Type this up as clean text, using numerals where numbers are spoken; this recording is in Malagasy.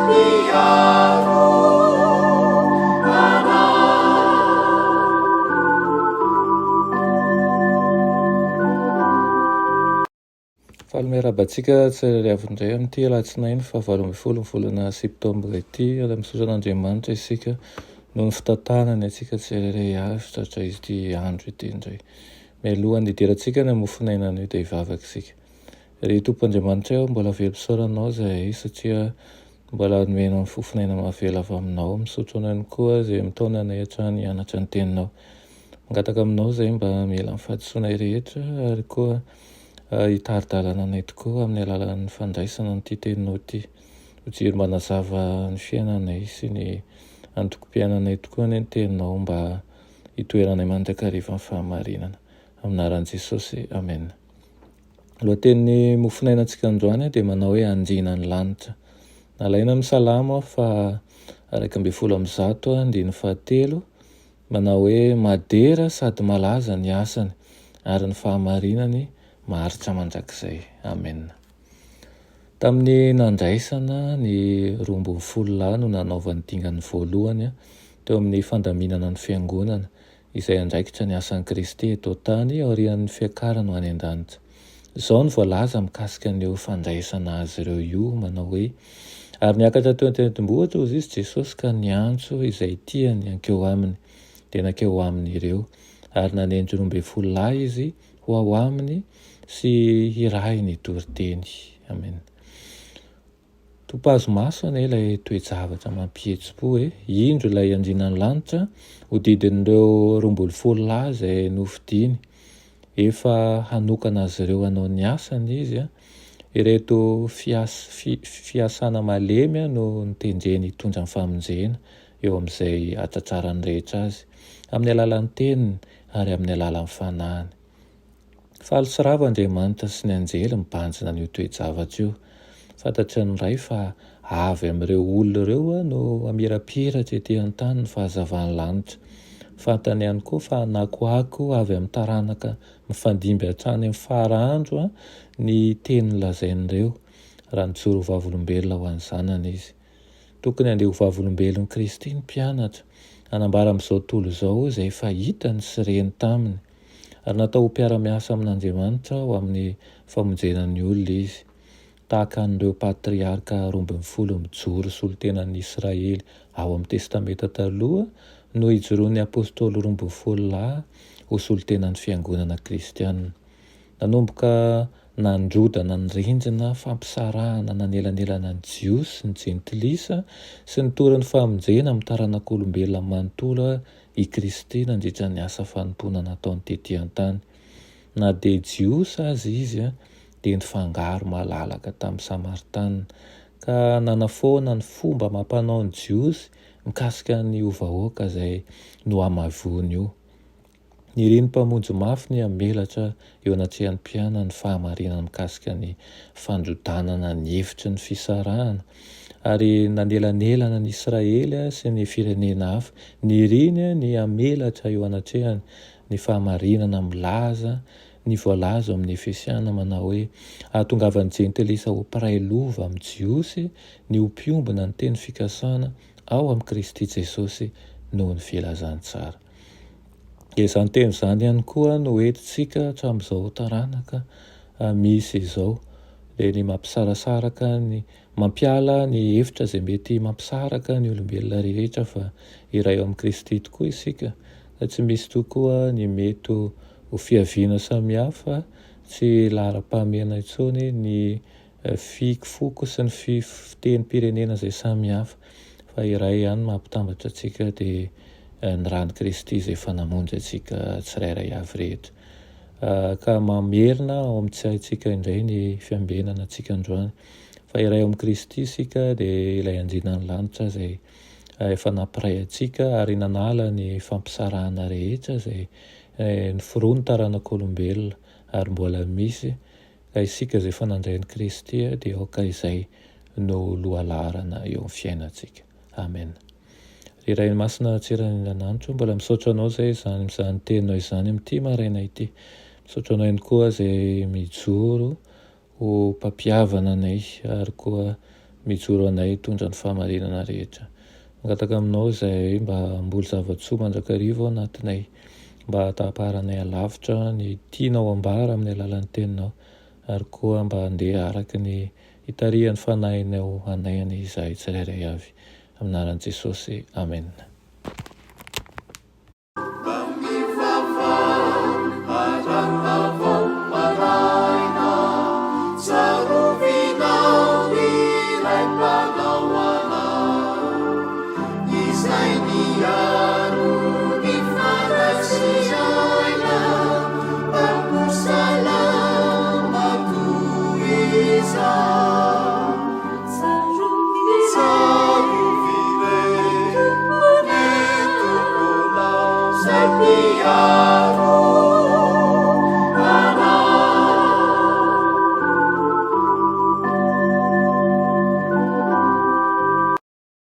Mpiaro anay. Faly miarahaba antsika tsirairay avy indray amin'ity alatsinainy faha 18 ny volana septambra ity. Ary misaotra an'Andriamanitra isika noho ny fitantanany antsika tsirairay avy tratra ity andro ity indray. Mialohan'ny hidirantsika ny mofonaina anio dia hivavaka isika. Ry Tompo Andriamanitray ô, mbola velom-pisaorana Anao izahay satria mbola nomenao ny fofon'aina mahavelo avy Aminao. Misaotra Anao ihany koa izay mitaona anay hatrany hianatra ny Teninao. Mangataka Aminao izahay mba hamela ny fahadisoanay rehetra ary koa hitari-dalana anay tokoa amin'ny alalan'ny fandraisana an'ity Teninao ity. Ho jiro manazava ny fiainanay sy ny antokom-piainanay tokoa anie ny Teninao mba hitoeranay mandrakariva amin'ny fahamarinana. Amin'ny anaran'i Jesosy, Amena. Lohatenin'ny mofonainantsika androany dia manao hoe Andriana ny lanitra. Nalaina amin'ny Salamo faha 111 andininy fahatelo, manao hoe Madera sady malaza ny asany, ary ny fahamarinany maharitra mandrakizay. Amena. Tamin'ny nandraisana ny 12 lahy no nanaovany dingany voalohany teo amin'ny fandaminana ny fiangonana, izay andraikitra ny asan'i Kristy eto an-tany aorian'ny fiakarany ho any an-danitra. Izao no voalaza mikasika an'io fandraisana azy ireo io, manao hoe, Ary niakatra teo an-tendrombohitra hozy izy Jesosy ka niantso izay tiany hankeo aminy, dia nankeo aminy ireo, ary nanendry 12 lahy izy ho ao aminy sy hirahiny hitory teny. Amena. Topazo maso anie ilay toe-javatra mampihetsi-po e! Indro ilay Andrianan'ny lanitra, hodidin'ireo 12 lahy izay nofidiny. Efa hanokana azy ireo hanao ny asany izy. Ireto fiasana malemy no notendreny hitondra ny famonjena eo amin'izay hahatratrarany rehetra azy, amin'ny alalan'ny teniny ary amin'ny alalan'ny fanahiny. Faly sy ravo Andriamanitra sy ny anjely mibanjina an'io toe-javatra io. Fantatry ny Ray fa avy amin'ireo olona ireo no hamirapiratra ety an-tany ny fahazavan'ny lanitra. Fantany ihany koa fa hanakoako avy amin'ny taranaka mifandimby hatrany amin'ny fara andro ny teny lazain'ireo, raha nijoro ho vavolombelona ho an'ny Zanany izy. Tokony handeha ho vavolombelon'i Kristy ny mpianatra, hanambara amin'izao tontolo izao izay efa hitany sy reny taminy. Ary natao ho mpiara-miasa amin'Andriamanitra ho amin'ny famonjena ny olona izy. Tahaka an'ireo patriarka 12 mijoro solontenan'ny Israely ao amin'ny Testamenta Taloha no ijoroan'ny apostoly 12 lahy ho solontenan'ny fiangonana kristiana. Nanomboka nandrodana ny rindrina fampisarahana nanelanelana ny Jiosy sy ny Jentilisa sy nitory ny famonjena amin'ny taranak'olombelona manontolo i Kristy nandritra ny asa fanompoana nataony tetỳ an-tany. Na dia Jiosy aza izy, dia nifangaro malalaka tamin'ny Samaritana, ka nanafoana ny fomba amam-panaon'ny Jiosy mikasika an'io vahoaka izay nohamavoiny io. Nirin'ny Mpamonjy mafy ny hamelatra eo anatrehan'ny mpianany ny fahamarinana mikasika ny fandrodanana ny efitry ny fisarahana, ary nanelanelana ny Israely sy ny firenena hafa. Niriny ny hamelatra eo anatrehany ny fahamarinana milaza ny voalaza ao amin'ny Efesiana manao hoe, Hahatongavan'ny Jentilisa ho mpiray lova amin'ny Jiosy ny ho mpiombona ny teny fikasana ao amin'i Kristy Jesosy noho ny filazantsara. Dia izany teny izany ihany koa no entintsika hatramin'izao taranaka misy izao, dia ny mampisarasaraka ny Mampiala ny hevitra izay mety mampisaraka ny olombelona rehetra fa iray ao amin'i Kristy tokoa isika, ka tsy misy tokoa ny mety ho fiaviana samihafa, tsy laharam-pahamehana intsony ny foko sy ny fitenim-pirenena izay samihafa, fa iray ihany mampitambatra antsika dia ny ran'i Kristy izay efa namonjy antsika tsirairay avy rehetra. Ka mamerina ao amin'ny tsiahintsika indray ny fiambenana antsika androany. Fa iray ao amin'i Kristy isika dia ilay Andrianan'ny lanitra izay efa nampiray antsika ary nanala ny fampisarahana rehetra izay noforonin'ny taranak'olombelona ary mbola misy. Ka isika izay efa nandray an'i Kristy dia aoka izay no lohalaharana eo amin'ny fiainantsika. Amen. Ry Ray Masina Tsiranindrananitra, mbola misaotra Anao izay izany izany teninao izany amin'ity maraina ity. Misaotra Anao ihany koa izay mijoro ho mpampihavana anay ary koa Mijoro anay hitondra ny fahamarinana rehetra. Mangataka aminao izahay mba hamboly zava-tsoa mandrakariva ao anatinay, mba hahataparanay alavitra ny tianao ambara amin'ny alalan'ny teninao, ary koa mba handeha araka ny hitarihan'ny fanahinao anay anie izahay tsirairay avy. Amin'ny anaran'i Jesosy, Amena.